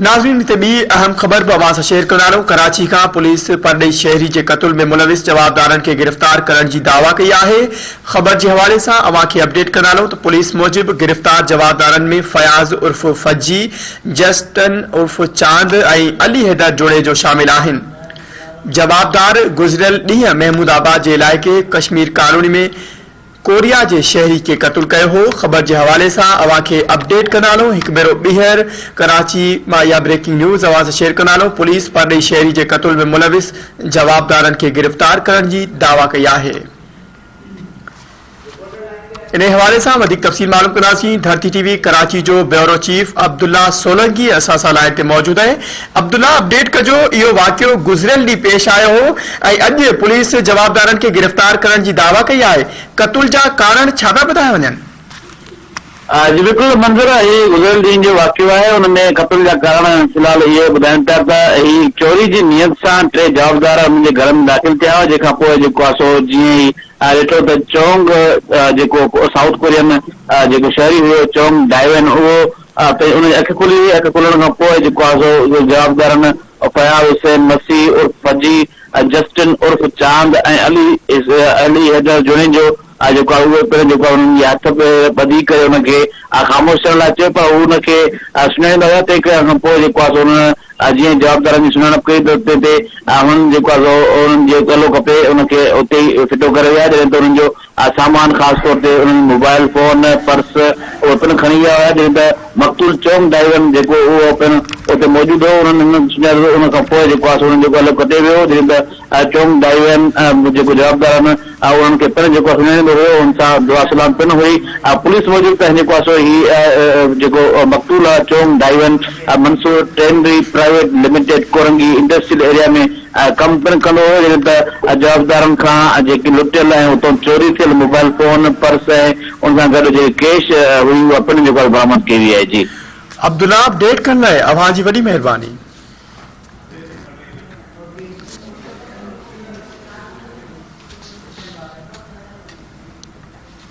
ناظرين هتي ٻي اهم خبر به اوهان سان شيئر ڪندا هلون ڪراچي کان پوليس پرڏيهي شهري جي قتل ۾ ملوث جوابدارن کي گرفتار ڪرڻ جي دعويٰ ڪئي آهي خبر جي حوالي سان اوهان کي اپڊيٽ ڪندا هلون ته پوليس موجب گرفتار جوابدارن ۾ فياض عرف فجي، جسٽن عرف چاند ۽ علي حيدر جوڻيجو شامل آهن جوابدار گذريل ڏينهن محمود آباد جي علائقي ڪشمير ڪالوني ۾ ڪوريا جي شهري کي قتل ڪيو هو خبر جي حوالي سان اوهان کي اپڊيٽ ڪندا هلون هڪ ڀيرو ٻيهر ڪراچي مان اها بريڪنگ نيوز اوهان سان شيئر ڪندا هلون پوليس پرڏيهي شهري جي قتل ۾ ملوث جوابدارن کي گرفتار ڪرڻ جي دعويٰ ڪئي آهي انهي حوالي سان وڌيڪ تفصيل معلوم ڪنداسين ڌرتي ٽي وي ڪراچي جو بيورو چيف عبدالله سولنگي اسان سان لائين تي موجود آهي عبدالله اپڊيٽ ڪجو اهو واقعو گذريل ڏينهن پيش آيو هو ۽ اڄ پوليس جوابدارن کي گرفتار ڪرڻ جي دعويٰ ڪئي آهي قتل جا ڪارڻ ڇا پيا ٻڌايا وڃن؟ جي بلڪل منظر هي گذريل ڏينهن جو واقعو آهي ان ۾ قتل جا ڪارڻ في الحال اهي ٻڌائين پيا ته هي چوري جي نيت سان ٽي جوابدار انهن جي گهر ۾ داخل ٿيا هئا جنهن کان پوء جيڪو آهي سو جيئن ئي ڏٺو ته چونگ جيڪو سائوٿ ڪورين جيڪو شهري هيو چونگ ڊائيوين اهو ته ان جي اک کلي وئي، اک کلڻ کان پوء جيڪو آهي سو جوابدارن فياض حسين مسيح عرف فجي، جسٽن عرف چاند ۽ علي علي حيدر جوڻيجو جيڪو آهي اهي پڻ جيڪو آهي انهن جي هٿ پير ٻڌي ڪري ان کي خاموش ٿيڻ لاء چيو پر هو ان کي سڃاڻيندا هيا تنهن ڪري ان کان پوء جيڪو آهي سو انهن جيئن جوابدارن جي سڃاڻپ ڪئي ته تنهن تي هنن جيڪو آهي سو انهن جو ڳلو ڪپي ان کي اتي ئي ڦٽو ڪري ويا جڏهن ته انهن جو سامان خاص طور تي انهن موبائل فون، پرس اهي پڻ کڻي ويا هيا جڏهن ته مقتول چونگ ڊائيون جيڪو اهو پڻ اتي موجود هو انهن هن سڃاتو ان کان پوء جيڪو آهي سو انهن جو ڳلو ڪٽي ويو جڏهن ته چونگ ڊائيون جيڪو جوابدارن انهن کي پڻ جيڪو آهي سڃاڻيندو هيو ان سان دعا سلام پڻ هئي پوليس موجب ته جيڪو آهي سو هي جيڪو مقتول آهي چونگ ڊائيون Mansoor tannery private limited Korangi industrial area ۾ ڪم پڻ ڪندو هو، جڏهن ته جوابدارن کان جيڪي لٽيل ۽ اتان چوري ٿيل موبائل فون، پرس ۽ ان سان گڏ جيڪي ڪيش هئي اها پڻ جيڪو آهي برآمد ڪئي وئي آهي. جي. عبدالله اپڊيٽ ڪرڻ لاء اوهان جي وڏي مهرباني.